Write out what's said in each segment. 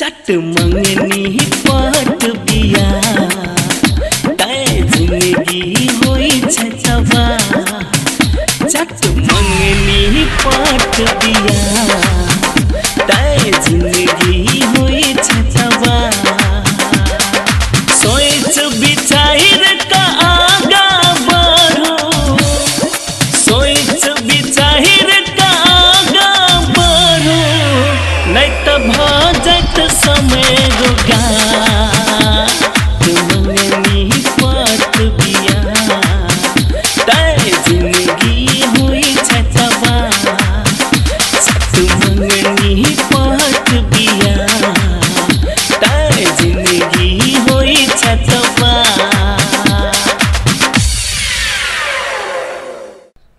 चट मंगनी पट बिया तै जिंदगी होई छै तबाह। चट मंगनी पट बिया तै जिंदगी होई छै तबाह। सोच विचार का आगा बढ़ो, सोच विचार का आगा बढ़ो, नहीं तो भ जात समय रोगा। मंगनी पट बिया तै जिंदगी होई छै तबाह। चट मंगनी पट बिया तै जिंदगी होई छै तबाह।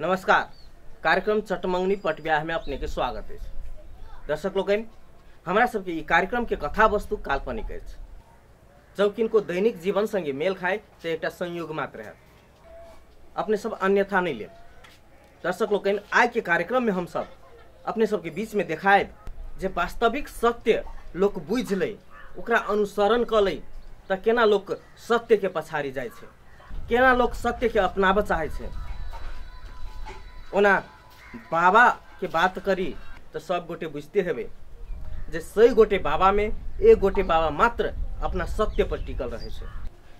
नमस्कार, कार्यक्रम चटमंगनी पट ब्याह में अपने के स्वागत अछि। दर्शक लोकनि, हमरा सबके ई कार्यक्रम के कथा वस्तु काल्पनिक अछि। जब किनको दैनिक जीवन संगे मेल खाए तो एकटा संयोग मात्र है, अपने सब अन्यथा नहीं लेब। दर्शक लोकनि, आइ के कार्यक्रम में हम सब अपने सबके बीच में देखायब जे वास्तविक सत्य लोक बुझि लै, ओकरा अनुसरण कऽ लै तऽ केना लोक सत्य के पछाड़ी जाइ छै, केना लोक सत्य के अपनाबऽ चाहै छै। ओना बाबा के बात करी तऽ सब गोटे बुझते हेबै जे 100 गोटे बाबा में एक गोटे बाबा मात्र अपना सत्य पर टिकल रहे छै।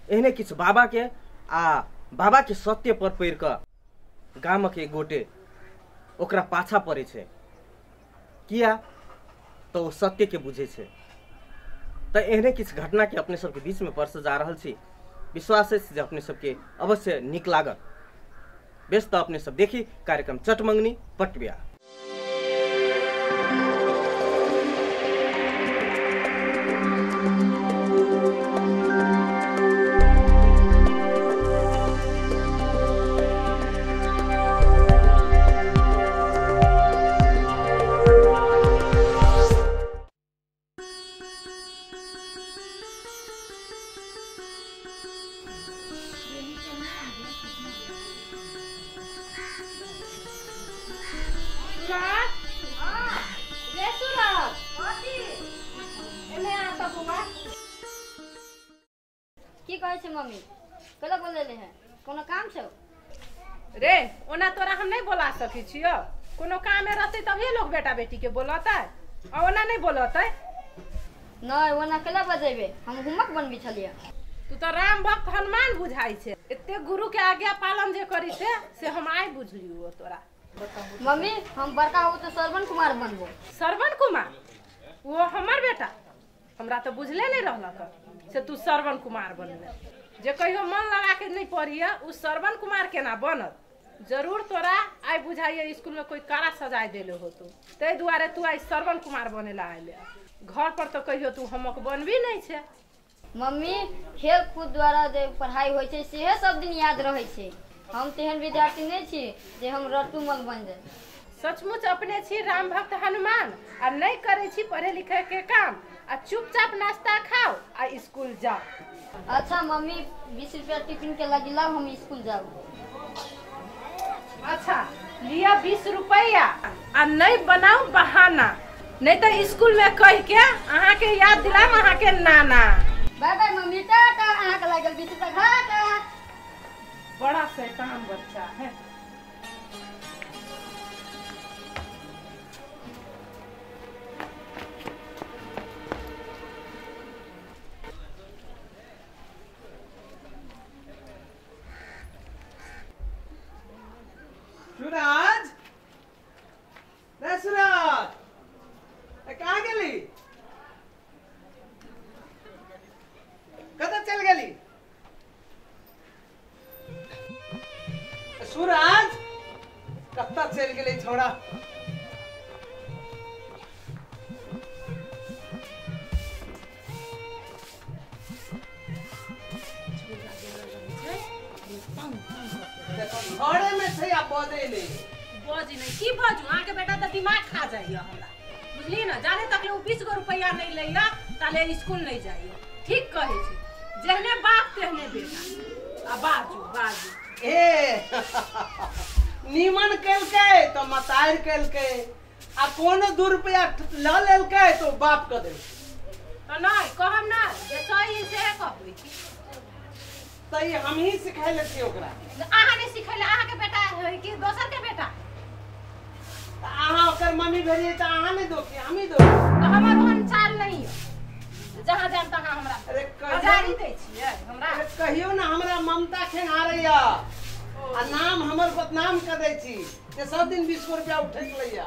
एहने किछु बाबा के आ बाबा के सत्य पर पड़ि कऽ गामक एक गोटे ओकरा पाछा पड़ै छै। किया तऽ ओ सत्य के बुझै छै। तऽ एहने किछु घटना के अपने सबके बीच में परसऽ जा रहल छी। विश्वास अछि जे अपने सबके अवश्य नीक लागत। बेस, तऽ अपने सब देखी कार्यक्रम चटमंगनी पट ब्याह। की कहै छै मम्मी? कला बोलेले है, कोनो काम छौ? रे ओना तोरा हम नहीं बोला सकै छियौ, कोनो काम रहतै तभिए लोग बेटा बेटी के बोलतै, आ ओना नहीं बोलतै। नहीं, ओना कला बजेबे, हम होमवर्क बनबी छलियै। तू तो राम भक्त हनुमान बुझाइ छै, एते गुरु के आज्ञा पालन जे करी छै से हम आइ बुझलियौ तोरा। मम्मी, हम बड़का हो तो श्रवण कुमार बनबो। श्रवण कुमार? वो हमर बेटा, हमरा तो बुझले नहीं रहलक से तू श्रवण कुमार बनले। जे कहियो मन लगा के नहीं पढ़िए उ श्रवण कुमार केना बनत? जरूर तोरा आइ बुझाइए स्कूल में कोई कड़ा सजाय देले हो तू, ताहि दुआरे तू आइ श्रवण कुमार बनेला आइले। घर पर तो कहियो तू हमक बनबी नहीं छै। मम्मी, खेल कूद द्वारा जे पढ़ाई होइ छै सेहे सब दिन याद रहै छै। हम तेहन विद्यार्थी नहीं छी जे हम रट्टू मल बन जाए। सचमुच अपने छी राम भक्त हनुमान, आ नहीं करे छी पढ़े लिखे के काम, आ चुपचाप नाश्ता खाओ आ स्कूल जाओ। अच्छा मम्मी, 20 रुपया टिफिन के लगी लाओ, हम स्कूल जाओ। अच्छा लिया 20 रुपया आ नहीं बनाओ बहाना, नहीं तो स्कूल में कह के अहाँ के याद दिलाम अहाँ के नाना। बाय बाय मम्मी, टाटा। अहाँ के लागल 20 रुपया घाटा। बड़ा शैतान बच्चा है। सूरज, रे सूरज, कहाँ गेली? कतऽ चल गेली? सूरज कतऽ चल गेली छोड़ा? घरे में छै आ बजै नहीं। बजी नहीं की बजू? अहाँ के बेटा तऽ दिमाग खा जाइए हमरा, बुझलियै ना? जाने तक ले उ 20 गो रुपया नहीं लैया ताले स्कूल नहीं जाइए। ठीक कहै छै, जेहने बाप तेहने बेटा। आ बाजू बाजू। ए नीमन केलकै तो मतार केलकै, आ कोनो 2 रुपया ल लेलकै तो बाप के देलकै। त नै कहब ना जे सही से कहबै। त ई हमही सिखैले छियै ओकरा। अहाँ नै सिखैले, अहाँ के बेटा है कि दोसर के बेटा? त अहाँ ओकर मम्मी भेलियै त अहाँ नै दोखी, हमही दोखी। त हमर ओहन चाल नहीं है, जहाँ जाम तहाँ हमरा अरे हजारी दै छियै हमरा। अरे कहियो ना हमरा ममता खेंगारैया आ नाम हमर बदनाम कर दै छी जे सब दिन 20 रुपया उठैक लैया।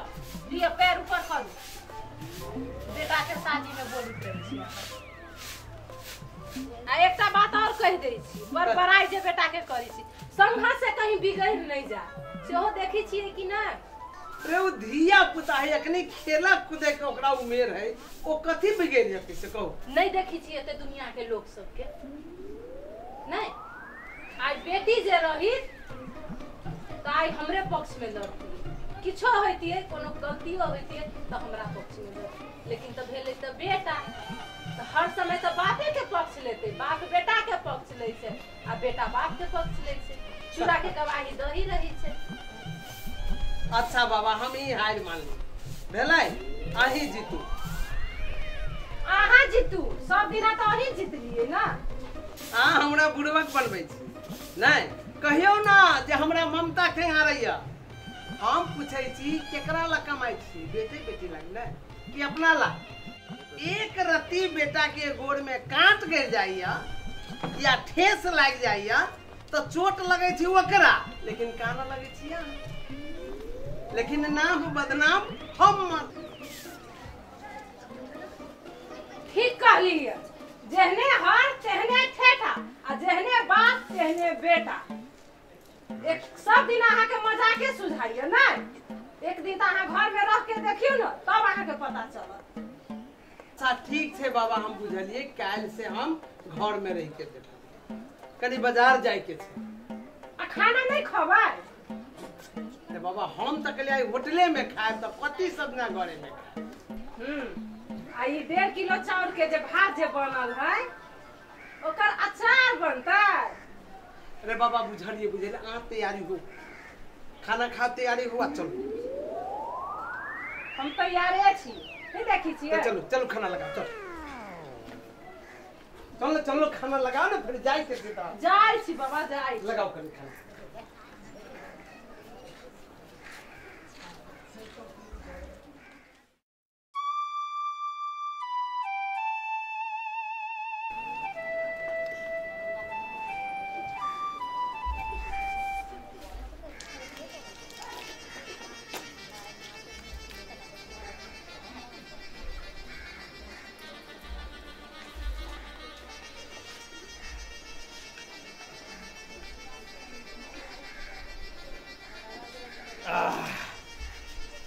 लिअ पैर ऊपर करू, बेटा के शादी में बोलैत रहै छी। आ एकटा बात और कहि दै छी, बड़ बड़ाई जे बेटा के करै छी, संघा से कहीं बिगड़ नहीं जा, सेहो देखै छियै कि नहि? अरे ओ धिया पुता है, अखनी खेला कूदे के ओकरा उमेर है, ओ कथी बिगड़ जेतै से कहू? नहीं देखै छियै एते दुनिया के लोक सबके? नहीं, आइ बेटी जे रही त आइ हमरे पक्ष में लड़ती, किछो होइतियै, कोनो गलतियो होइतियै त हमरा पक्ष में लड़ती। लेकिन त भेलै त बेटा, त हर समय त बापे के पक्ष लेतै, बाप बेटा के पक्ष लै छै आ बेटा बाप के पक्ष लै छै, चूड़ा के गवाही दही रहै छै। अच्छा बाबा, हम ई हार मानली, भेलै अहीं जीतू। अहाँ जीतू, सब दिना त अहीं जीतलियै ना। अहाँ हमरा बुढ़बक बनबै छी नहीं? कहियो ना जे हमरा ममता खेंगारैया। हम पूछै छी केकरा ला कमाइ छी, बेटे बेटी लाग ने कि अपना ला? एक रत्ती बेटा के गोड़ में कांट गिर जाइया या ठेस लाग जाइया तो चोट लगै छी ओकरा, लेकिन काना लगै छी अहाँ, लेकिन नाम बदनाम हम। ठीक कहलियै, जेहने हर तेहने ठेठा आ जेहने बाप तेहने बेटा। एक सब दिन अहाँ के मजाके सुझाइए नै, एक दिन तऽ अहाँ घर में रह के देखियौ ने तब अहाँ के पता चलत। अच्छा ठीक छै बाबा, हम बुझलियै, काल्हि से हम घर में रह के देखब, कनी बाजार जाय के छै। आ खाना नहीं खबै? अरे बाबा हम तऽ कहलियै आइ होटले में खायब, तऽ कथी सब ना घरे में खायब। आ ई 1.5 किलो चाउर के जे भात जे बनल है ओकर अचार बनतै। अरे बाबा बुझलिए बुझलिए, अहाँ तैयारी हो, खाना खा तैयारी हुआ, चलो हम तैयारे छी, नहीं देखी छियै? चलो चलो खाना लगाओ, चलो चलो चलो खाना लगाओ ना, फिर जाय के सीधा जाय छी बाबा, जाय लगाओ कनी खाना।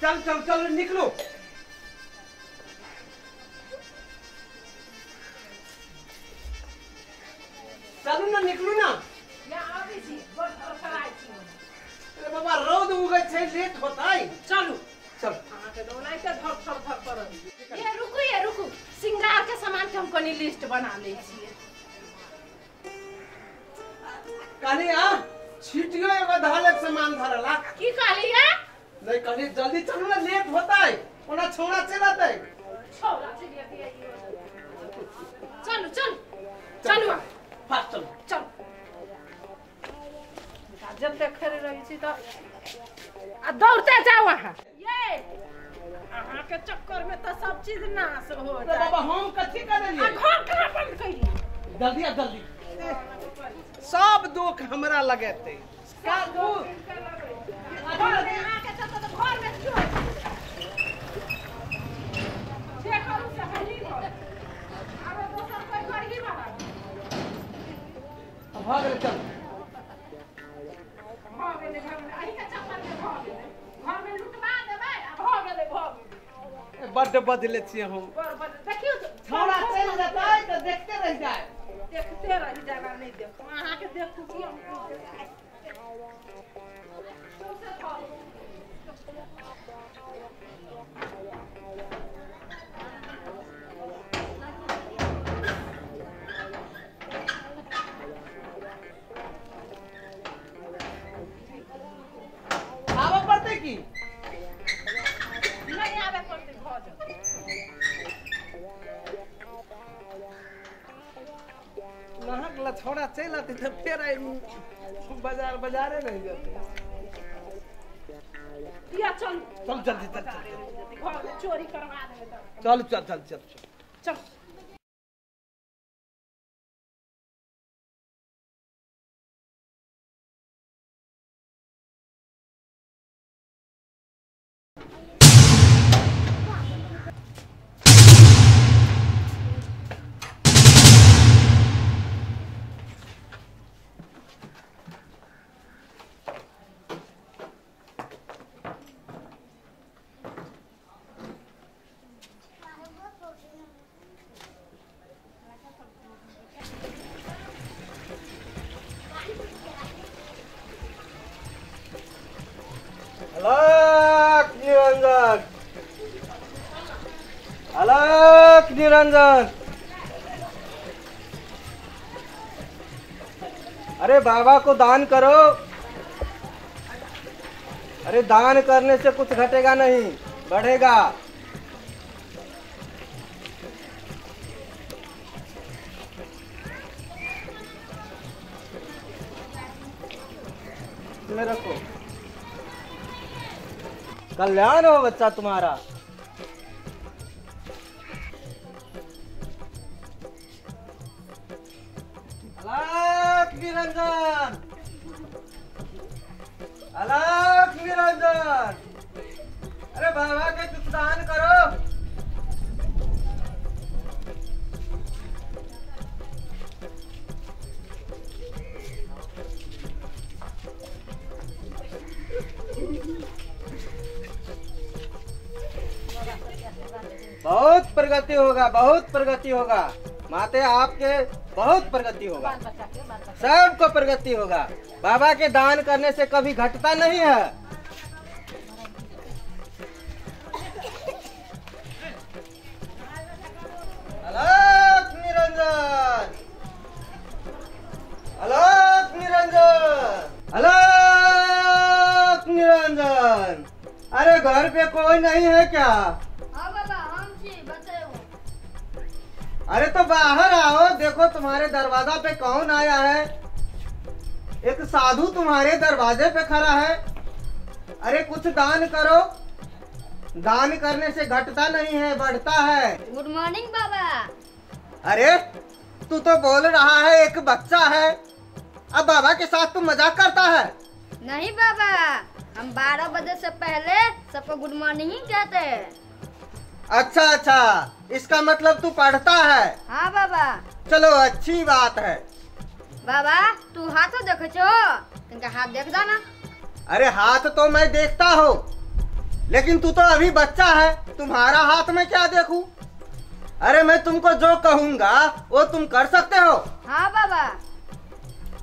चल चल चल निकलो। चलू ना, निकलू ना। आबै छी, बड़ फड़फड़ाइ छी। अरे बाबा रौद उगै छै, लेट होतै। चलू चल। अहाँ के दौनाइते धर धर धर करत। ये रुकू, ये रुकू, सिंगार के सामान के हम कनी लिस्ट बना लै छियै। कहली आ छिटियो एगो धालक सामान धरला। की कहलियै? नहीं कहली जल्दी चलू ना, लेट होतै, ओना छौड़ा चलि अतै। छौड़ा चलि अतै। चलू चलू चलू फास्ट चलू चलू। जब तक खड़े रहै छी तऽ आ दौड़ते जाउ अहाँ। ये अहाँ के चक्कर में तऽ सब चीज नाश हो जाय। बाबा हम कथी करलियै? आ घर कहाँ बंद कैलियै? जल्दी आ जल्दी, सब दुख हमरा लगेतै। सब दुख अहाँ के चलते तऽ घर में की होइ छै? जे करू से हमही करब, आरो दोसर कोइ करही बला। भऽ गेलै, चल भऽ गेलै, भऽ गेलै, अही के चक्कर में भऽ गेलै। घर में लुटबा देबै आ भऽ गेलै, भऽ गेलै। बड्ड बदले छियै हम। बड़ बदले देखियौ, छौड़ा चलि जेतै तऽ देखते रहि जाय। देखते रहि जाना, नहीं देखू अहाँ के देखू की हम। आबऽ पड़तै की? नहीं आबे पड़तै, भऽ जेतै। छौड़ा चलि अतै तऽ फेर आइ बाजार बाजारे रहि जेतै। या चल चल जल्दी चल, चल चोरी करवा दे। चल चल चल चल चल। अलख निरंजन, अलख निरंजन। अरे बाबा को दान करो। अरे दान करने से कुछ घटेगा नहीं, बढ़ेगा। इसमें रखो, कल्याण हो बच्चा तुम्हारा। अलख निरंजन, अलख निरंजन। अरे बाबा के कुछ दान करो। बहुत प्रगति होगा, बहुत प्रगति होगा माते, आपके बहुत प्रगति होगा, सबको प्रगति होगा। बाबा के दान करने से कभी घटता नहीं है। अलख निरंजन, अलख निरंजन, अलख निरंजन। अरे घर पे कोई नहीं है क्या? हाँ बाबा हम छी, बताओ। अरे तो बाहर आओ, देखो तुम्हारे दरवाजा पे कौन आया है। एक साधु तुम्हारे दरवाजे पे खड़ा है। अरे कुछ दान करो, दान करने से घटता नहीं है, बढ़ता है। गुड मॉर्निंग बाबा। अरे तू तो बोल रहा है एक बच्चा है, अब बाबा के साथ तू मजाक करता है। नहीं बाबा, हम 12 बजे से पहले सबको गुड मॉर्निंग ही कहते हैं। अच्छा अच्छा, इसका मतलब तू पढ़ता है। हाँ बाबा। चलो अच्छी बात है। बाबा तू हाथ देखे छो, तिनका हाथ देख जाना। अरे हाथ तो मैं देखता हूँ, लेकिन तू तो अभी बच्चा है, तुम्हारा हाथ में क्या देखूं? अरे मैं तुमको जो कहूँगा वो तुम कर सकते हो। हाँ बाबा।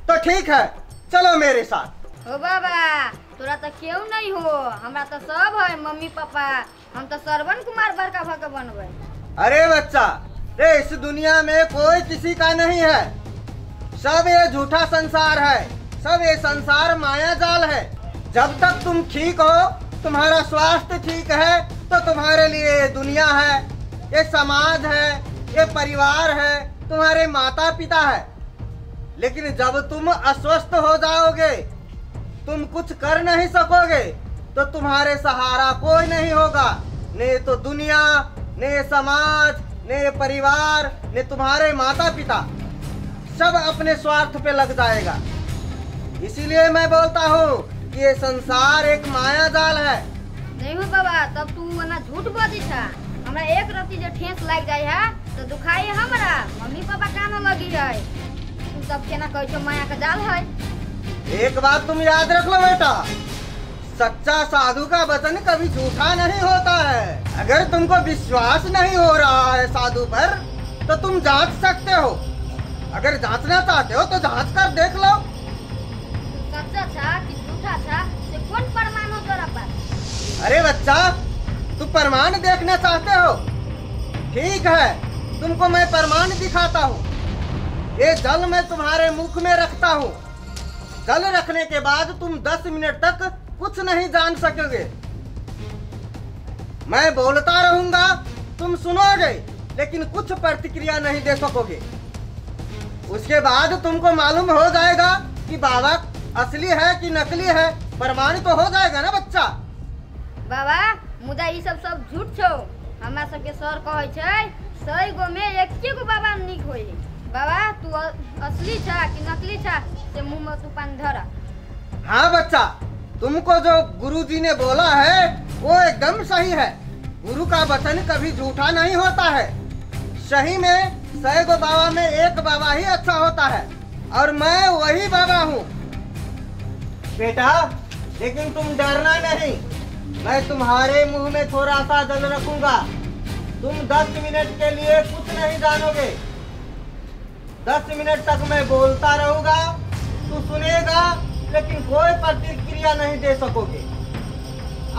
तो ठीक है, चलो मेरे साथ। हो बाबा, तोरा तो क्यों नहीं हो, हमरा तो सब है, मम्मी पापा, हम तो श्रवण कुमार बड़का भक बनबे। अरे बच्चा रे, इस दुनिया में कोई किसी का नहीं है, सब ये झूठा संसार है, सब ये संसार माया जाल है। जब तक तुम ठीक हो, तुम्हारा स्वास्थ्य ठीक है, तो तुम्हारे लिए ये दुनिया है, ये समाज है, ये परिवार है, तुम्हारे माता पिता है। लेकिन जब तुम अस्वस्थ हो जाओगे, तुम कुछ कर नहीं सकोगे, तो तुम्हारे सहारा कोई नहीं होगा, ने तो दुनिया, ने समाज, ने परिवार, ने तुम्हारे माता पिता, सब अपने स्वार्थ पे लग जाएगा। इसीलिए मैं बोलता हूँ कि ये संसार एक माया जाल है। नहीं हो बाबा, तब तू ना झूठ बोली था। हमरा एक रत्ती जो ठेस लग जाए है तो दुखाई हमरा, मम्मी पापा कान लगी है। तू सब केना कहै छो माया का जाल है। एक बात तुम याद रख लो बेटा, सच्चा साधु का वचन कभी झूठा नहीं होता है। अगर तुमको विश्वास नहीं हो रहा है साधु पर, तो तुम जांच सकते हो। अगर जांचना चाहते हो तो जांच कर देख लो। सच्चा था कि झूठा था से कौन प्रमाण हो तोरा पास? अरे बच्चा, तू प्रमाण देखना चाहते हो? ठीक है, तुमको मैं प्रमाण दिखाता हूँ। ये जल मैं तुम्हारे मुख में रखता हूँ। जल रखने के बाद तुम 10 मिनट तक कुछ नहीं जान सकोगे। मैं बोलता रहूंगा, तुम सुनोगे, लेकिन कुछ प्रतिक्रिया नहीं दे सकोगे। उसके बाद तुमको मालूम हो जाएगा कि बाबा असली है कि नकली है। प्रमाण तो हो जाएगा ना बच्चा। बाबा मुदा ई सब सब झूठ छौ। हमरा सबके सर कहै छै 100 गो में 1 गो बाबा नीक होई। बाबा तू असली छा कि नकली छा से मुंह में तू पान धरा। हाँ बच्चा, तुमको जो गुरुजी ने बोला है वो एकदम सही है। गुरु का वचन कभी झूठा नहीं होता है। सही में 100 गो बाबा में एक बाबा ही अच्छा होता है और मैं वही बाबा हूँ बेटा। लेकिन तुम डरना नहीं, मैं तुम्हारे मुंह में थोड़ा सा जल रखूंगा। तुम 10 मिनट के लिए कुछ नहीं जानोगे। 10 मिनट तक मैं बोलता रहूंगा, तू सुनेगा लेकिन कोई प्रतिक्रिया नहीं दे सकोगे।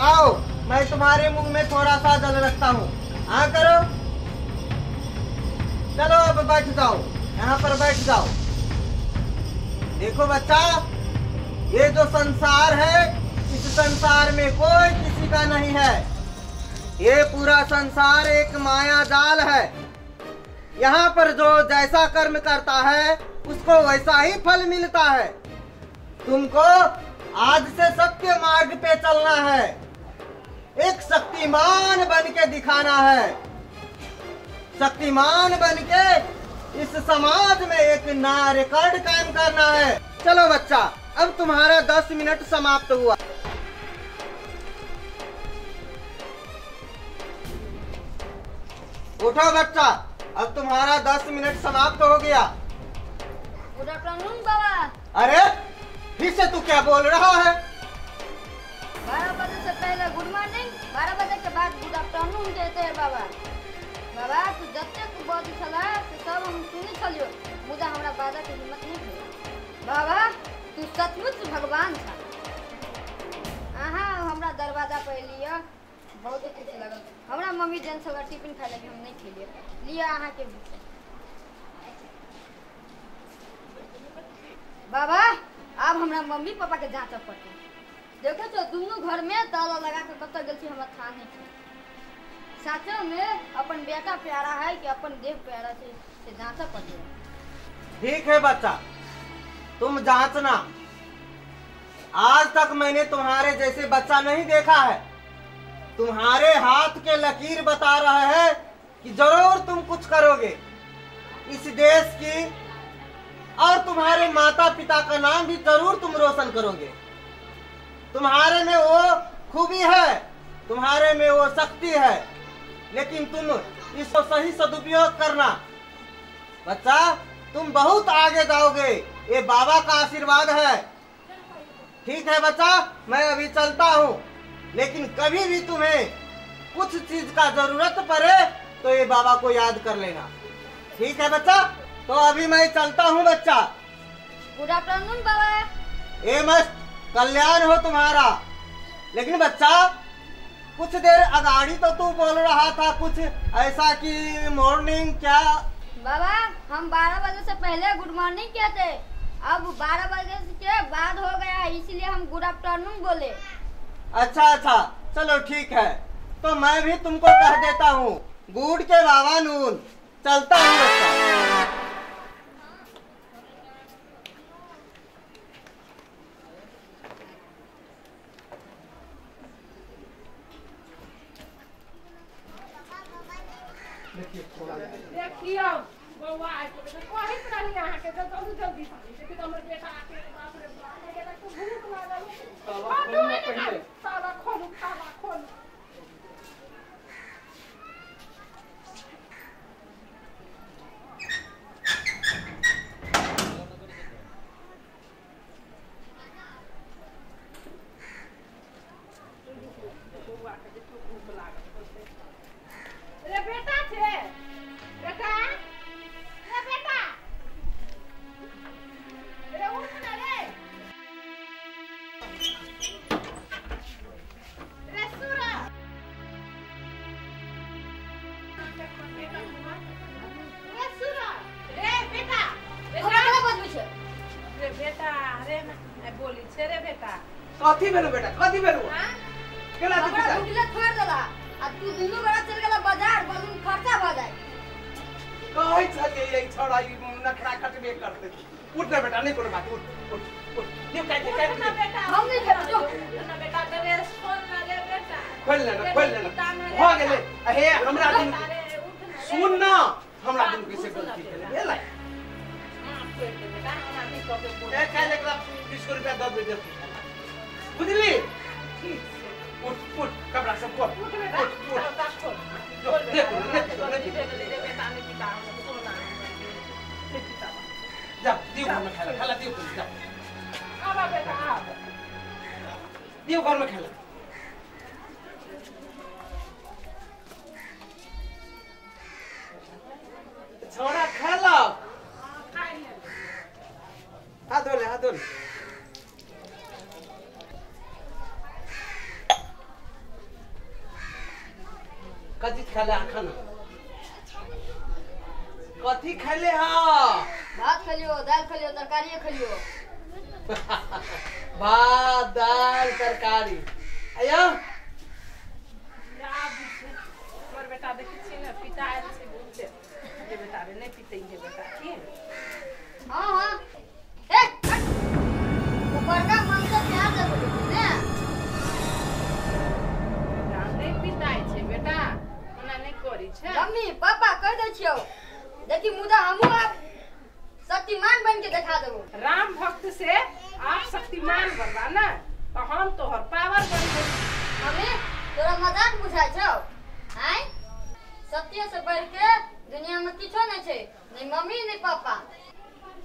आओ, मैं तुम्हारे मुंह में थोड़ा सा जल रखता हूँ। हाँ करो, चलो अब बैठ जाओ, यहाँ पर बैठ जाओ। देखो बच्चा, ये जो संसार है, इस संसार में कोई किसी का नहीं है। ये पूरा संसार एक माया जाल है। यहाँ पर जो जैसा कर्म करता है उसको वैसा ही फल मिलता है। तुमको आज से सत्य मार्ग पे चलना है, एक शक्तिमान बन के दिखाना है। शक्तिमान बन के इस समाज में एक नया रिकॉर्ड कायम करना है। चलो बच्चा, अब तुम्हारा 10 मिनट समाप्त हुआ। उठो बच्चा, अब तुम्हारा 10 मिनट समाप्त हो गया। गुड आफ्टरनून बाबा। अरे फिर से तू क्या बोल रहा है? 12 बजे से पहले गुड मॉर्निंग, 12 बजे के बाद गुड आफ्टरनून कहते हैं बाबा। बाबा तू जतेक बजै छला से सब हम सुनै छलियो, मुदा हमरा बाजऽ के हिम्मत नहीं भेल। बाबा तू सचमुच भगवान छा। अहाँ हमरा दरवाजा पर एलियै, बहुत खुशी लगल। हमरा मम्मी देन छल टिफिन खाइ लगे, हम नहीं खेलियै। लिअ अहाँके। बाबा आब हमरा मम्मी पापा के जाँचऽ पड़तै। देखै छौ दुनू घर में ताला लगा के कतऽ गेल छी हमरा थाह नहीं छै। साचो में अपन बेटा प्यारा है कि अपन देह प्यारा है, से जाँचऽ पड़तै। ठीक है बच्चा, तुम जांचना। आज तक मैंने तुम्हारे जैसे बच्चा नहीं देखा है। तुम्हारे हाथ के लकीर बता रहा है कि जरूर तुम कुछ करोगे इस देश की, और तुम्हारे माता पिता का नाम भी जरूर तुम रोशन करोगे। तुम्हारे में वो खूबी है, तुम्हारे में वो शक्ति है, लेकिन तुम इसको सही सदुपयोग करना। बच्चा तुम बहुत आगे जाओगे, ये बाबा का आशीर्वाद है। ठीक है बच्चा, मैं अभी चलता हूँ, लेकिन कभी भी तुम्हें कुछ चीज का जरूरत पड़े तो ये बाबा को याद कर लेना। ठीक है बच्चा, तो अभी मैं चलता हूँ बच्चा। गुड आफ्टरनून बाबा। ए मस्त कल्याण हो तुम्हारा। लेकिन बच्चा कुछ देर अगाड़ी तो तू बोल रहा था कुछ ऐसा कि मॉर्निंग क्या? बाबा हम 12 बजे से पहले गुड मॉर्निंग कहते, अब 12 बजे के बाद हो गया, इसलिए हम गुड आफ्टरनून बोले। अच्छा अच्छा, चलो ठीक है, तो मैं भी तुमको कह देता हूँ गुड के बाबा नून। चलता हूँ बच्चा। देखियौ बौआ, कहैत रहली अहाँके जल्दी जल्दी, लेकिन हमर बेटा आके बाप रे बाप, भूख लागल। ताला खोलू, ताला खोलू। बौआ के देखियौ भूख लागल। रे बेटा छे, बेटा, रे बेटा, रे उठ ना रे, रे सूरज, रे सूरज, रे बेटा, हमरा केना बजबै छै? रे बेटा, रे ना बोली छे रे बेटा। कथी भेलौ बेटा, कथी भेलौ? केना हमरा भुखले छोड़ देला आ तू दुनू गोरा चल गेला बाजार, बलून खर्चा भ जाए। कहै छलियै ई छौड़ा ई नखरा कटबे करतै। उठ ना बेटा, नहीं कोनो बात, उठ उठ उठ। दियो काट दे, काट दे। हम नहीं खेबै जो। उठ ना बेटा, ड्रेस खोल ना रे बेटा। खोल लेना, खोल लेना। भ गेलै। हे हमरा दिन सुन ना, हमरा दिन कैसे गलती भेलै भेलै। माफ कर दे बेटा, हमरा नहीं कह के बोल। ए काल्हि एकरा 20 रुपया दऽ दे बुझली? ठीक छै। उठ उठ, कपड़ा सब खोल। उठ बेटा, उठ उठ। कपड़ा खोल। जो देखो देखो गलती भे गेलै रे बेटा, नहीं पिता सोना नहीं पिता। जा दियो घर में खाला, खाला दियो जा। आबा बेटा आब। दियो घर में खाला। छोड़ा खेलक। खाइ ले। हाथ धो ले, हाथ धो ले। कथी खेले खाना? कथी खेले हा? भात खेलियो, दाल खेलियो, तरकारी खेलियो। भात दाल तरकारी। आयो हमर बेटा देखै छी ने पिता आयल छै बहुते। रे बेटा रे नहीं पीते हे बेटा की। हां हां ए ऊपर का मन से प्यार दे ने। बेटा नहीं पिताइ छै बेटा, ओना नहीं करी छै। मम्मी पापा कह दै छियौ देखी, मुदा हमहू आब शक्तिमान बन के देखा देबो। राम भक्त से आप शक्तिमान बनबा ना तो हम तोहर पावर बनबो। मम्मी तोरा मजाक बुझाइ छौ? आय सत्य से बढ़ के दुनिया में किछो नहीं छै, नहीं मम्मी नहीं पापा।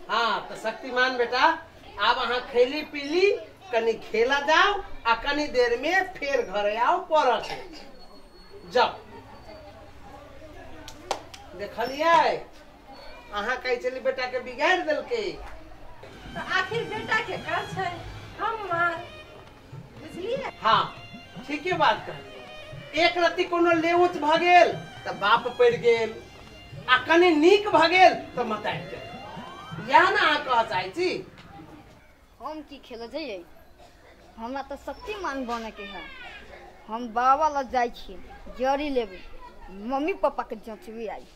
हाँ तो शक्तिमान बेटा, आब अहाँ खेली पीली, कनी खेला जाओ आ कनी देर में फिर घरे आओ पढ़ के जाओ। देखलियै अहाँ कहै छली बेटा के बिगाड़ देलकै। तो आखिर बेटा के कर छै हमर, बुझलियै? हाँ ठीके बात कहलियै। एक रत्ती कोनो लेउच भऽ गेल तऽ बाप पड़ि गेल आ कनी नीक भऽ गेल तऽ मतारि गेल। इएह ने अहाँ कहऽ चाहै छी? हम की खेल जइयै, हमरा तऽ शक्तिमान बने के है। हम बाबा लग जाइ छी, जड़ी लेबै, मम्मी पापा के जँचबी आई।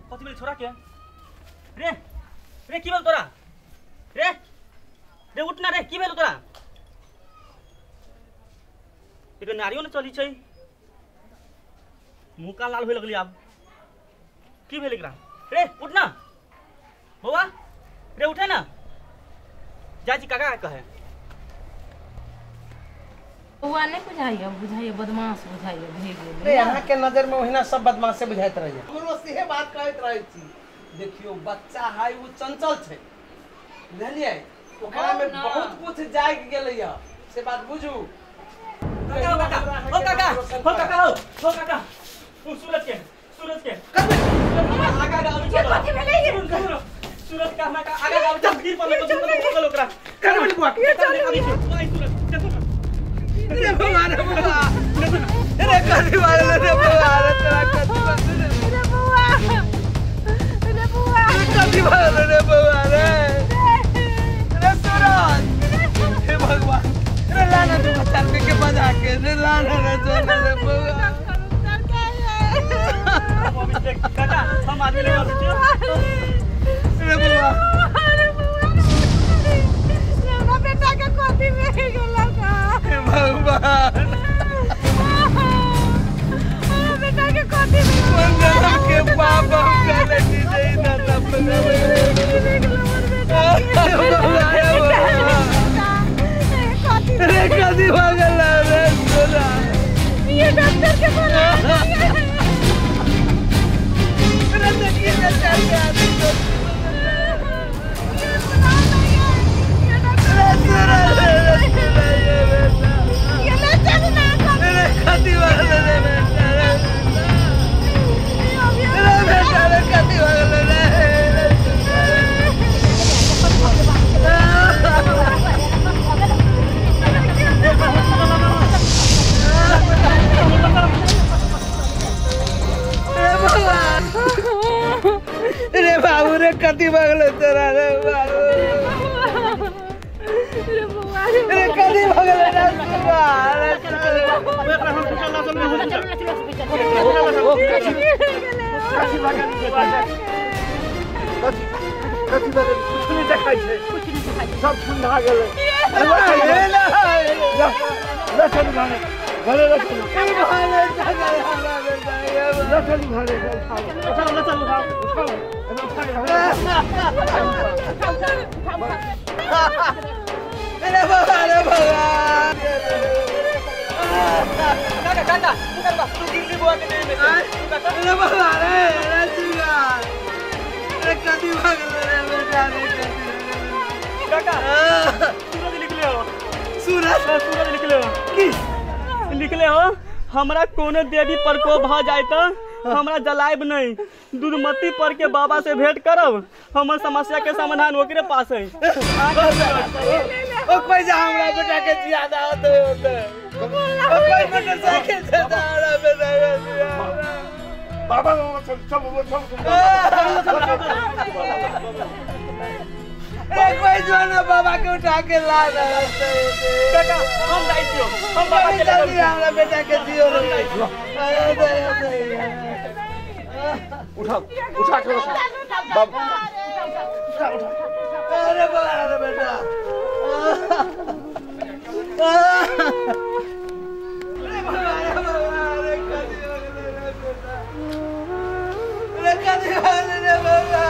कथी भेल छोरा के? रे रे की भेल तोरा? रे रे उठ ना रे, की भेल तोरा? एकर नारियो ने चली छै, मुँह का लाल होए लगली आब। की भेल एकरा? रे उठ ना बौआ, रे उठे ना। जाइ छी काका कहे। बौआ नहीं बुझाइए, बुझाइए बदमाश बुझाइए भे गेल। रे अहाँ के नजर में ओहिना सब बदमाशे बुझाइत रहैया। हमरो सेहे बात कहैत रहै छी। देखियो बच्चा है ओ चंचल छै, बुझलियै? ओकरा में बहुत कुछ जागि गेलैया, से बात बुझू। काका काका हो काका हो काका हो काका, ओ सूरज के, सूरज के आगा आगा अभी ये कथी भेलै ये? सूरज का हमरा आगा आगा जब गिर पड़ल तो पकड़ ओकरा। कर बुआ के चल सूरज देखो ना। रे बौआ रे बौआ रे कथी मारल रे बौआ रे तोरा कथी मारल रे बौआ रे बौआ कथी मारल रे बौआ रे रे सूरज। हे भगवान रे लाना तू बच्चा के बजा के रे लाना रे सोना रे बौआ। काका हम आदमी ले आबै छी रे बौआ रे बौआ रे हमरा बेटा के कथी भे गेल का? हे भगवान हमरा बेटा के कथी भे गेल? के बाप हम करे छी जई ना अपने रे कथी भ गेल रे सोना? ये डॉक्टर के बोला रे देखिए ना चल के आदमी तो ये ना चल ना रे कथी भ गेल रे बेटा रे बेटा रे कथी भ गेल रे? कथी भगल कथी कथी भगल कुछ नहीं देखाइ छै कुछ नहीं देखाइ सब ठंडा गेलै ले चलू घरे घरे ले चलू ले चलू घरे उठाओ ले चलू उठाओ उठाओ अरे बाबा अरे बाबा काका काका तू तू गिरली बुआ के देह में से अरे बाबा रे अरे सुगा अरे कदी भागल रे बेटा रे काका सूरज निकले हो सूरज सूरज निकले हो की निकले हो हमरा कोनो देवी प्रकोप भ जाय त हमरा जलायब नहीं दुर्मति पर के बाबा से भेंट करब हमर समस्या के समाधान ओकरे पास है। ओ पैसा हमरा बेटा के ज्यादा होते होते ओ कोई मोटरसाइकिल से हमरा बेटा के बाबा चल चल चल एक कोई जो ना बाबा के उठा के ला दे काका हम जाई छियो हम बाबा के जल्दी हमरा बेटा के जियो रे उठा उठा के बाबा उठा उठा अरे बाबा अरे बेटा अरे बाबा अरे बाबा अरे कदी रे बेटा अरे कदी रे बाबा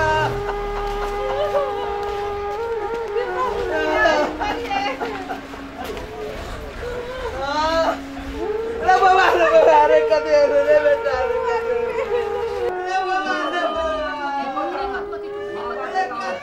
अरे बाबा अरे बाबा अरे कदी रे बेटा अरे बाबा अरे बाबा अरे कदी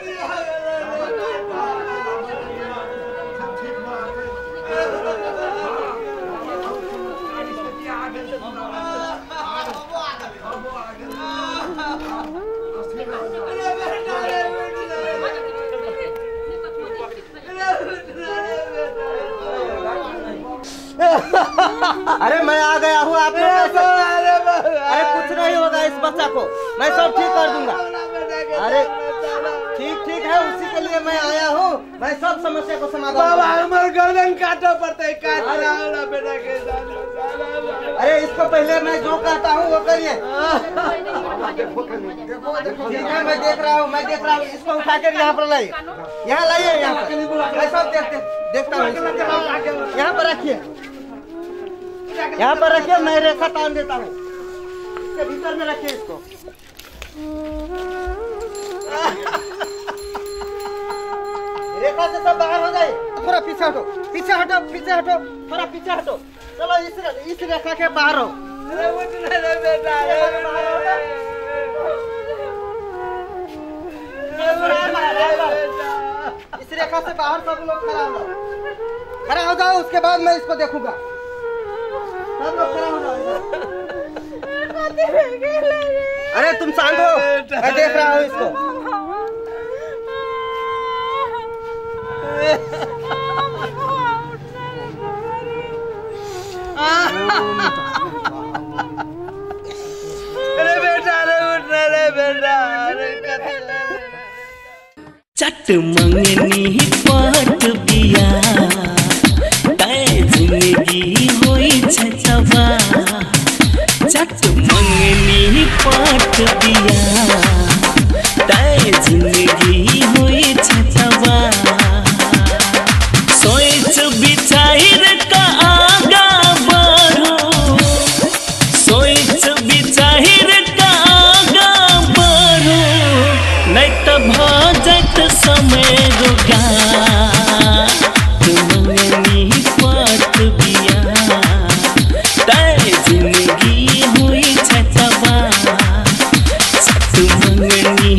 अरे मैं आ गया हूँ आप लोग अरे कुछ नहीं होगा इस बच्चा को मैं सब ठीक कर दूंगा। अरे ठीक ठीक है उसी के लिए मैं आया हूँ मैं सब समस्या को समाधान बाबा हमारे गर्दन काटो पड़ता है काट बेटा के। अरे इसको पहले मैं जो कहता हूँ वो करिए। ठीक है मैं देख रहा हूँ मैं देख रहा हूँ इसको उठा कर यहाँ पर लाइए यहाँ लाइए यहाँ पर मैं सब देखते देखता हूँ यहाँ पर रखिए यहाँ पर रखिए मैं रेखा तान देता हूँ इसके भीतर में रखिए इसको। रेखा से सब बाहर हो जाए थोड़ा पीछे हटो पीछे हटो पीछे हटो थोड़ा पीछे हटो चलो इस रेखा के बाहर हो। इस रेखा से बाहर सब लोग खड़ा हो खड़ा हो जाओ उसके बाद मैं इसको देखूंगा। सब लोग खड़ा हो जाओ। अरे तुम शांत हो मैं देख रहा हूँ इसको। अरे बेटा अरे उठ रे बेटा अरे चट मंगनी पट बिया तय जिंदगी होई छै तबाह चट मंगनी पट बिया तय जिंदगी होई छै तबाह सोच विचार का आगा बढ़ो सोच विचार का आगा बढ़ो नहीं तो भ जात समय रोगा मंगनी पट बिया तय जिंदगी होई छै तबाह चट मंगनी